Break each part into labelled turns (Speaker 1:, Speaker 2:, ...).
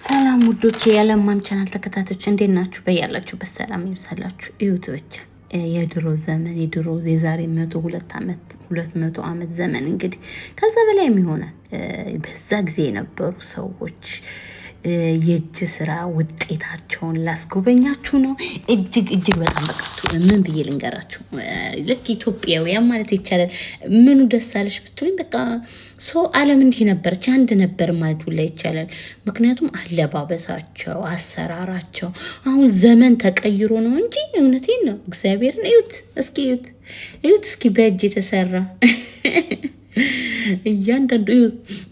Speaker 1: ሰላም ውዶቼ፣ የለማም ቻናል ተከታታዮች እንዴት ናችሁ? በያላችሁበት ሰላም ይብዛላችሁ። እዩት ብቻ የድሮ ዘመን፣ የድሮ የዛሬ 102 ዓመት፣ 200 ዓመት ዘመን፣ እንግዲህ ከዛ በላይም ይሆናል። በዛ ጊዜ የነበሩ ሰዎች የእጅ ስራ ውጤታቸውን ላስጎበኛችሁ ነው። እጅግ እጅግ በጣም በቃ ምን ብዬ ልንገራችሁ፣ ልክ ኢትዮጵያውያን ማለት ይቻላል። ምኑ ደስ አለሽ ብትሉኝ በቃ ሰው ዓለም እንዲህ ነበረች፣ አንድ ነበር ማለት ሁላ ይቻላል። ምክንያቱም አለባበሳቸው፣ አሰራራቸው አሁን ዘመን ተቀይሮ ነው እንጂ እውነቴን ነው። እግዚአብሔርን እዩት እስኪ፣ እዩት እዩት እስኪ በእጅ የተሰራ እያንዳንዱ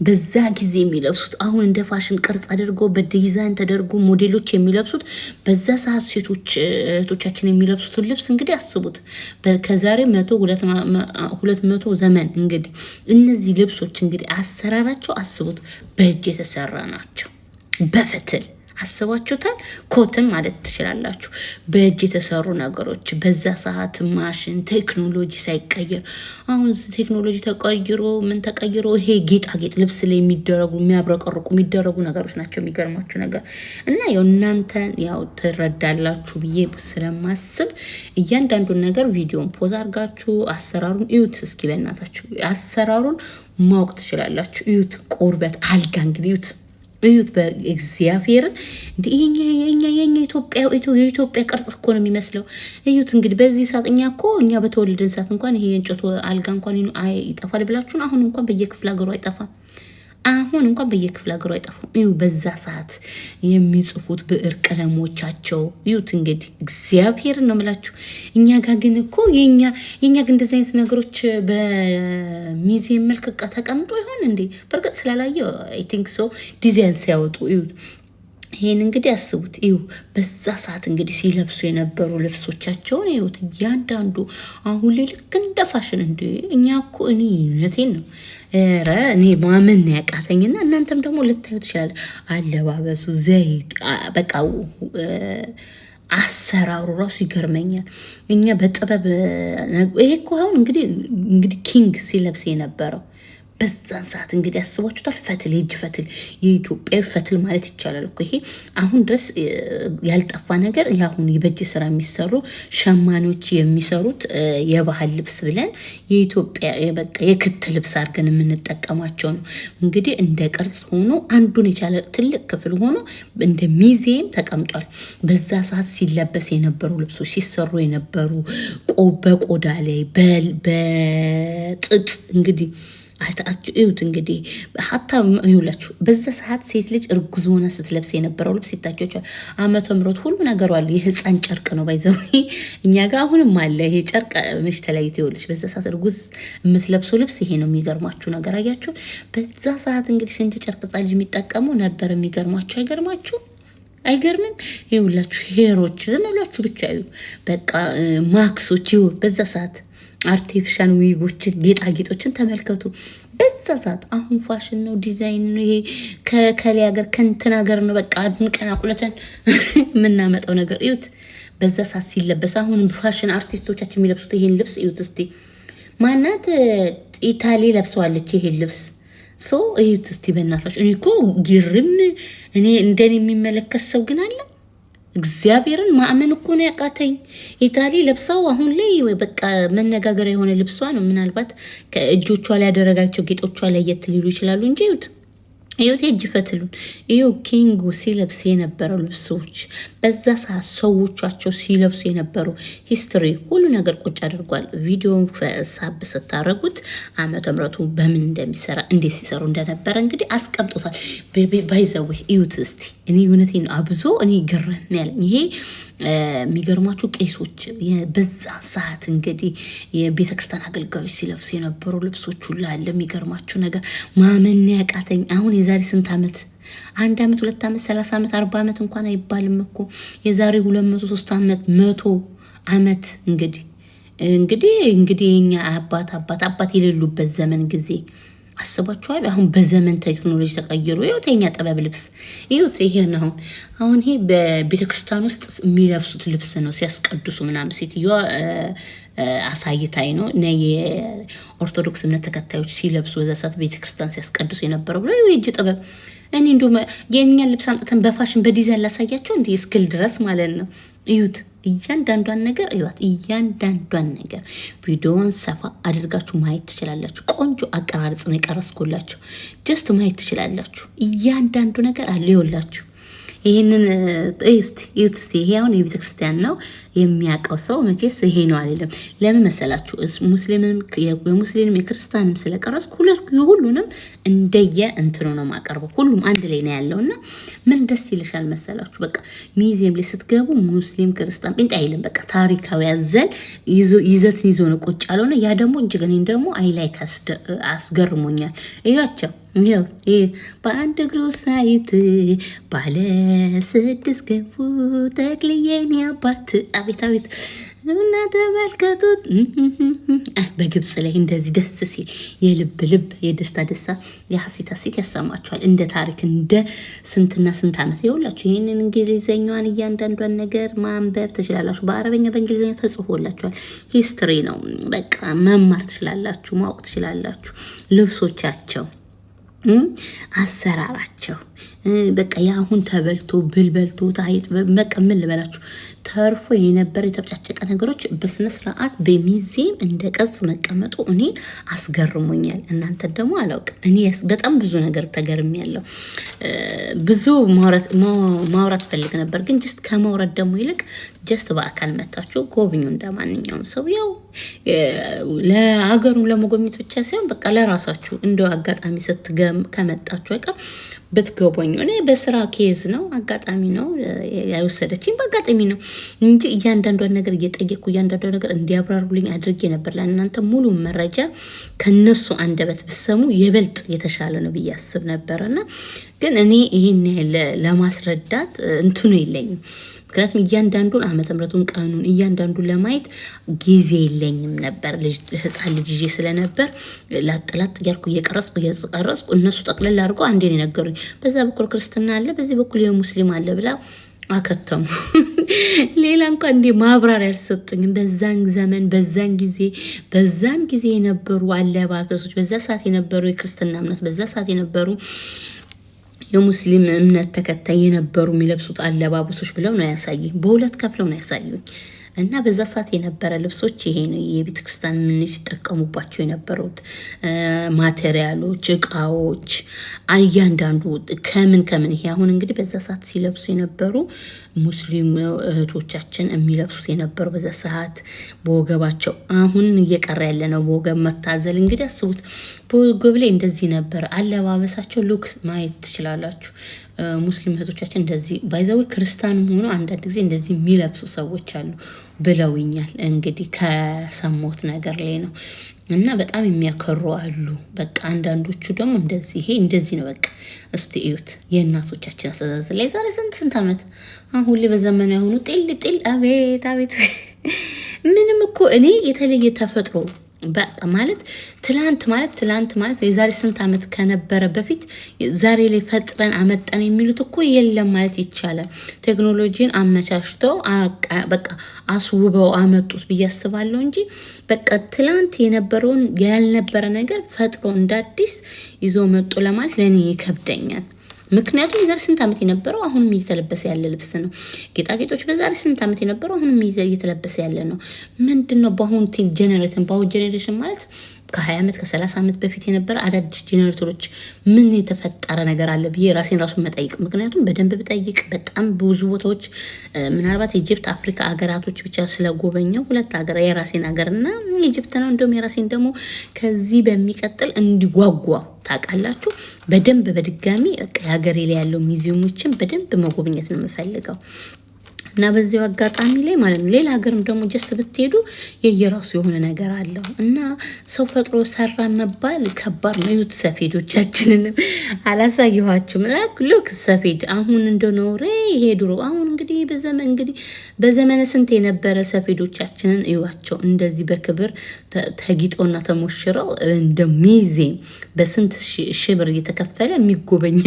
Speaker 1: በዛ ጊዜ የሚለብሱት፣ አሁን እንደ ፋሽን ቅርጽ አድርጎ በዲዛይን ተደርጎ ሞዴሎች የሚለብሱት፣ በዛ ሰዓት ሴቶች እህቶቻችን የሚለብሱትን ልብስ እንግዲህ አስቡት። ከዛሬ 100 200 ዘመን እንግዲህ እነዚህ ልብሶች እንግዲህ አሰራራቸው አስቡት፣ በእጅ የተሰራ ናቸው፣ በፈትል አስባችሁታል? Cotton ማለት ትችላላችሁ። በእጅ የተሰሩ ነገሮች በዛ ሰዓት ማሽን ቴክኖሎጂ ሳይቀየር፣ አሁን ቴክኖሎጂ ተቀይሮ ምን ተቀይሮ ይሄ ጌጣጌጥ ልብስ ላይ የሚደረጉ፣ የሚያብረቀርቁ የሚደረጉ ነገሮች ናቸው። የሚገርማችሁ ነገር እና ያው እናንተን ያው ትረዳላችሁ ብዬ ስለማስብ እያንዳንዱን ነገር ቪዲዮን pause አድርጋችሁ አሰራሩን እዩት እስኪ፣ በእናታችሁ አሰራሩን ማወቅ ትችላላችሁ። እዩት፣ ቁርበት አልጋ እንግዲህ እዩት እዩት፣ በእግዚአብሔርን እንደ የኛ የኢትዮጵያ ቅርጽ እኮ ነው የሚመስለው። እዩት እንግዲህ በዚህ ሰዓት እኛ እኮ እኛ በተወለድን ሰዓት እንኳን ይሄ የእንጨቱ አልጋ እንኳን ይጠፋል ብላችሁን፣ አሁን እንኳን በየክፍለ ሀገሩ አይጠፋም። አሁን እንኳን በየክፍለ ሀገሩ አይጠፋም። እዩ በዛ ሰዓት የሚጽፉት ብዕር ቀለሞቻቸው እዩት እንግዲህ፣ እግዚአብሔርን ነው የምላችሁ። እኛ ጋር ግን እኮ የኛ ግን እንደዚህ አይነት ነገሮች በሚዚየም መልክ ተቀምጦ ይሆን እንዴ? በእርግጥ ስላላየው I think so ዲዛይን ሲያወጡ እዩት። ይሄን እንግዲህ አስቡት። እዩ በዛ ሰዓት እንግዲህ ሲለብሱ የነበሩ ልብሶቻቸውን እዩት። እያንዳንዱ አሁን ላይ ልክ እንደ ፋሽን እንደ እኛ እኮ እኔ እውነቴን ነው፣ ኧረ እኔ ማመን ያቃተኝና እናንተም ደግሞ ልታዩ ትችላለ። አለባበሱ፣ ዘይት በቃ አሰራሩ ራሱ ይገርመኛል። እኛ በጥበብ ይሄ እኮ አሁን እንግዲህ king ሲለብስ የነበረው በዛን ሰዓት እንግዲህ አስባችሁታል። ፈትል፣ የእጅ ፈትል፣ የኢትዮጵያዊ ፈትል ማለት ይቻላል እኮ። ይሄ አሁን ድረስ ያልጠፋ ነገር የአሁን የበእጅ ስራ የሚሰሩ ሸማኔዎች የሚሰሩት የባህል ልብስ ብለን የኢትዮጵያ በቃ የክት ልብስ አድርገን የምንጠቀማቸው ነው። እንግዲህ እንደ ቅርጽ ሆኖ አንዱን የቻለ ትልቅ ክፍል ሆኖ እንደ ሚዚየም ተቀምጧል። በዛ ሰዓት ሲለበስ የነበሩ ልብሶች፣ ሲሰሩ የነበሩ በቆዳ ላይ፣ በጥጥ እንግዲህ አይታችሁ እዩት። እንግዲህ ሀታ ይውላችሁ በዛ ሰዓት ሴት ልጅ እርጉዝ ሆነ ስትለብስ የነበረው ልብስ ይታያችኋል። ዓመተ ምሕረት ሁሉ ነገሩ አለ። የህፃን ጨርቅ ነው by the way፣ እኛ ጋር አሁንም አለ ይሄ ጨርቅ መች ተለይቶ ይኸውልሽ። በዛ ሰዓት እርጉዝ የምትለብሰው ልብስ ይሄ ነው። የሚገርማችሁ ነገር አያችሁ። በዛ ሰዓት እንግዲህ ስንት ጨርቅ ህፃን ልጅ የሚጠቀሙ ነበር። የሚገርማችሁ፣ አይገርማችሁ? አይገርምም? ይኸውላችሁ hair ኦች ዝም ብላችሁ ብቻ እዩ። በቃ ማክሶች ይኸው በዛ ሰዓት artificial wig ኦችን፣ ጌጣጌጦችን ተመልከቱ። በዛ ሰዓት አሁን ፋሽን ነው፣ ዲዛይን ነው። ይሄ ከከሌ ሀገር ከእንትን ሀገር ነው። በቃ አድንቀን አቁለተን የምናመጣው ነገር እዩት። በዛ ሰዓት ሲለበስ አሁን ፋሽን አርቲስቶቻችን የሚለብሱት ይሄን ልብስ እዩት እስቲ። ማናት ኢታሊ ለብሰዋለች ይሄን ልብስ። So እዩት እስቲ በእናታችሁ። እኔ እኮ ግርም እኔ እንደኔ የሚመለከት ሰው ግን አለ? እግዚአብሔርን ማመን እኮ ነው ያቃተኝ። ኢታሊ ለብሳው አሁን ላይ በቃ መነጋገሪያ የሆነ ልብሷ ነው። ምናልባት ከእጆቿ ላይ ያደረጋቸው ጌጦቿ ለየት ሊሉ ይችላሉ እንጂ እዩት እዩት የእጅ ፈትሉን እዩ። King ኡ ሲለብስ የነበረው ልብሶች፣ በዛ ሰዓት ሰዎቻቸው ሲለብሱ የነበሩ history ሁሉ ነገር ቁጭ አድርጓል። ቪዲዮን ሳብ ስታደረጉት ዓመተ ምሕረቱ በምን እንደሚሰራ፣ እንዴት ሲሰሩ እንደነበረ እንግዲህ አስቀምጦታል። By the way እዩት እስቲ። እኔ እውነቴን ነው፣ አብዞ እኔ ግርም ያለኝ ይሄ የሚገርማችሁ ቄሶች በዛ ሰዓት እንግዲህ የቤተክርስቲያን አገልጋዮች ሲለብሱ የነበሩ ልብሶች ሁሉ አለ። የሚገርማችሁ ነገር ማመን ያቃተኝ አሁን የዛሬ ስንት ዓመት፣ 1 ዓመት፣ 2 ዓመት፣ 30 ዓመት፣ 40 ዓመት እንኳን አይባልም እኮ፣ የዛሬ 200 3 ዓመት፣ 100 ዓመት እንግዲህ የኛ አባት አባት አባት የሌሉበት ዘመን ጊዜ አስባችኋል? አሁን በዘመን ቴክኖሎጂ ተቀይሮ ይኸው የኛ ጥበብ ልብስ ይኸው ይሄን አሁን ይሄ በቤተክርስቲያን ውስጥ የሚለብሱት ልብስ ነው። ሲያስቀድሱ ምናምን ሴትዮዋ አሳይታኝ ነው ነ የኦርቶዶክስ እምነት ተከታዮች ሲለብሱ በዛ ሰዓት ቤተክርስቲያን ሲያስቀድሱ የነበረው ብሎ የእጅ ጥበብ እኔ እንዲሁ የእኛን ልብስ አምጥተን በፋሽን በዲዛይን ላሳያቸው እንዲ እስክል ድረስ ማለት ነው። እዩት፣ እያንዳንዷን ነገር እዩት። እያንዳንዷን ነገር ቪዲዮውን ሰፋ አድርጋችሁ ማየት ትችላላችሁ። ቆንጆ አቀራረጽ ነው የቀረጽኩላችሁ። Just ማየት ትችላላችሁ። እያንዳንዱ ነገር አለ፣ ይኸውላችሁ። ይህንን እስቲ እዩት እስቲ። ይሄ አሁን የቤተ ክርስቲያን ነው። የሚያውቀው ሰው መቼስ ይሄ ነው አይደለም። ለምን መሰላችሁ? ሙስሊምንም የሙስሊምም የክርስቲያንም ስለቀረጽኩ ሁሉንም እንደየ እንትኑ ነው የማቀርበው። ሁሉም አንድ ላይ ነው ያለው። እና ምን ደስ ይልሻል መሰላችሁ? በቃ ሚዚየም ላይ ስትገቡ ሙስሊም፣ ክርስቲያን፣ ጴንጤ አይልም። በቃ ታሪካዊ ያዘል ይዘትን ይዞ ነው ቁጭ ያለው ነው። ያ ደግሞ እጅግ እኔን ደግሞ I like አስገርሞኛል። እያቸው፣ ይኸው በአንድ እግሩ ሳይት ባለ ስድስት ክንፉ ተክልዬን አባት፣ አቤት አቤት! እና ተመልከቱት። በግብፅ ላይ እንደዚህ ደስ ሲል የልብ ልብ፣ የደስታ ደስታ፣ የሀሴት ሀሴት ያሰማችኋል። እንደ ታሪክ እንደ ስንትና ስንት ዓመት ይኸውላችሁ። ይህንን እንግሊዘኛዋን እያንዳንዷን ነገር ማንበብ ትችላላችሁ። በአረበኛ በእንግሊዝኛ ተጽፎላችኋል። History ነው። በቃ መማር ትችላላችሁ፣ ማወቅ ትችላላችሁ። ልብሶቻቸው፣ አሰራራቸው፣ በቃ የአሁን ተበልቶ ብል በልቶ ታይጥ፣ በቃ ምን ልበላችሁ፣ ተርፎ የነበረ የተብጫጨቀ ነገሮች በስነ ስርዓት በሚዚየም እንደ ቅርጽ መቀመጡ እኔ አስገርሞኛል። እናንተ ደግሞ አላውቅም። እኔ በጣም ብዙ ነገር ተገርሜያለሁ። ብዙ ማውራት ፈልግ ነበር፣ ግን just ከማውራት ደግሞ ይልቅ just በአካል መታችሁ ጎብኙ። እንደማንኛውም ሰው ያው ለሀገሩን ለመጎብኘት ብቻ ሳይሆን በቃ ለራሳችሁ እንደው አጋጣሚ ስትገም ከመጣችሁ አይቀር ብትጎበኙ። እኔ በስራ case ነው፣ አጋጣሚ ነው የወሰደችኝ፣ በአጋጣሚ ነው እንጂ እያንዳንዷን ነገር እየጠየቅኩ እያንዳንዷን ነገር እንዲያብራሩልኝ አድርጌ ነበር። ለእናንተ ሙሉ መረጃ ከነሱ አንደበት ብሰሙ የበልጥ የተሻለ ነው ብዬ አስብ ነበር። እና ግን እኔ ይህን ያህል ለማስረዳት እንትኑ የለኝም። ምክንያቱም እያንዳንዱን ዓመተ ምሕረቱን፣ ቀኑን እያንዳንዱን ለማየት ጊዜ የለኝም ነበር። ህፃን ልጅ ይዤ ስለነበር ላጥ ላጥ እያልኩ እየቀረጽኩ እየቀረጽኩ እነሱ ጠቅለል አድርገው አንዴ ነው የነገሩኝ። በዛ በኩል ክርስትና አለ፣ በዚህ በኩል የሙስሊም አለ ብላ አከተሙ። ሌላ እንኳን እንዲህ ማብራሪያ አልሰጡኝም። በዛን ዘመን በዛን ጊዜ የነበሩ አለባበሶች፣ በዛ ሰዓት የነበሩ የክርስትና እምነት፣ በዛ ሰዓት የነበሩ የሙስሊም እምነት ተከታይ የነበሩ የሚለብሱት አለባበሶች ብለው ነው ያሳዩኝ። በሁለት ከፍለው ነው ያሳዩኝ። እና በዛ ሰዓት የነበረ ልብሶች ይሄ ነው። የቤተ ክርስቲያን ምን ሲጠቀሙባቸው የነበሩት material ኦች፣ እቃዎች እያንዳንዱ ከምን ከምን፣ ይሄ አሁን እንግዲህ በዛ ሰዓት ሲለብሱ የነበሩ ሙስሊም እህቶቻችን የሚለብሱት የነበሩ በዛ ሰዓት በወገባቸው፣ አሁን እየቀረ ያለ ነው በወገብ መታዘል። እንግዲህ አስቡት፣ በወገብ ላይ እንደዚህ ነበር አለባበሳቸው። Look፣ ማየት ትችላላችሁ። ሙስሊም እህቶቻችን እንደዚህ፣ by the way ክርስቲያንም ሆኖ አንዳንድ ጊዜ እንደዚህ የሚለብሱ ሰዎች አሉ ብለውኛል። እንግዲህ ከሰሞት ነገር ላይ ነው። እና በጣም የሚያከሩ አሉ። በቃ አንዳንዶቹ ደግሞ እንደዚህ፣ ይሄ እንደዚህ ነው። በቃ እስቲ እዩት የእናቶቻችን አስተዛዘል ላይ ዛሬ ስንት ስንት ዓመት። አሁን ላይ በዘመናዊ የሆኑ ጤል ጤል፣ አቤት አቤት! ምንም እኮ እኔ የተለየ ተፈጥሮ በቃ ማለት ትላንት ማለት የዛሬ ስንት ዓመት ከነበረ በፊት ዛሬ ላይ ፈጥረን አመጣን የሚሉት እኮ የለም ማለት ይቻላል። ቴክኖሎጂን አመቻችተው በቃ አስውበው አመጡት ብዬ አስባለሁ እንጂ በቃ ትላንት የነበረውን ያልነበረ ነገር ፈጥሮ እንደ አዲስ ይዞ መጡ ለማለት ለእኔ ይከብደኛል። ምክንያቱም የዛሬ ስንት ዓመት የነበረው አሁንም እየተለበሰ ያለ ልብስ ነው። ጌጣጌጦች በዛሬ ስንት ዓመት የነበረው አሁንም እየተለበሰ ያለ ነው። ምንድን ነው በአሁኑ generation፣ በአሁኑ generation ማለት ከ20 ዓመት፣ ከ30 ዓመት በፊት የነበረ አዳዲስ ጄኔሬተሮች ምን የተፈጠረ ነገር አለ ብዬ ራሴን ራሱን መጠይቅ። ምክንያቱም በደንብ ብጠይቅ በጣም ብዙ ቦታዎች፣ ምናልባት Egypt፣ አፍሪካ ሀገራቶች ብቻ ስለጎበኘው ሁለት ሀገር የራሴን ሀገር እና Egypt ነው። እንደውም የራሴን ደግሞ ከዚህ በሚቀጥል እንዲጓጓ ታውቃላችሁ። በደንብ በድጋሚ የሀገሬ ላይ ያለው ሚዚየሞችን በደንብ መጎብኘት ነው የምፈልገው። እና በዚያው አጋጣሚ ላይ ማለት ነው ሌላ ሀገርም ደግሞ just ብትሄዱ የየራሱ የሆነ ነገር አለው እና ሰው ፈጥሮ ሰራ መባል ከባድ ነው። ይሁት ሰፌዶቻችንን አላሳየኋችሁም። Look፣ ሰፌድ አሁን እንደኖረ ይሄ ድሮ አሁን እንግዲህ በዘመነ ስንት የነበረ ሰፌዶቻችንን እዩዋቸው። እንደዚህ በክብር ተጊጠውና ተሞሽረው እንደ ሚዜም በስንት ሺህ ብር እየተከፈለ የሚጎበኝ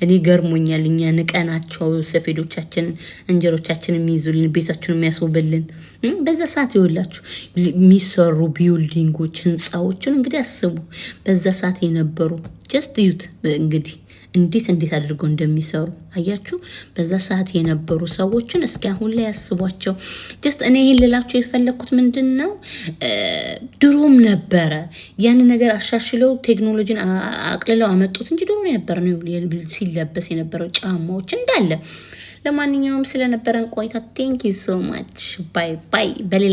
Speaker 1: እኔ ገርሞኛል። እኛ ንቀናቸው ሰፌዶቻችንን፣ እንጀሮቻችን የሚይዙልን፣ ቤታችን የሚያስውብልን በዛ ሰዓት ይወላችሁ የሚሰሩ building ኦች፣ ህንፃዎችን እንግዲህ አስቡ። በዛ ሰዓት የነበሩ just እዩት እንግዲህ። እንዴት እንዴት አድርገው እንደሚሰሩ አያችሁ። በዛ ሰዓት የነበሩ ሰዎችን እስኪ አሁን ላይ ያስቧቸው። Just እኔ ይህን ልላችሁ የፈለግኩት ምንድን ነው፣ ድሮም ነበረ፣ ያንን ነገር አሻሽለው ቴክኖሎጂን አቅልለው አመጡት እንጂ ድሮ የነበረ ነው ሲለበስ የነበረው ጫማዎች እንዳለ። ለማንኛውም ስለነበረን ቆይታ thank you so much። Bye bye። በሌላ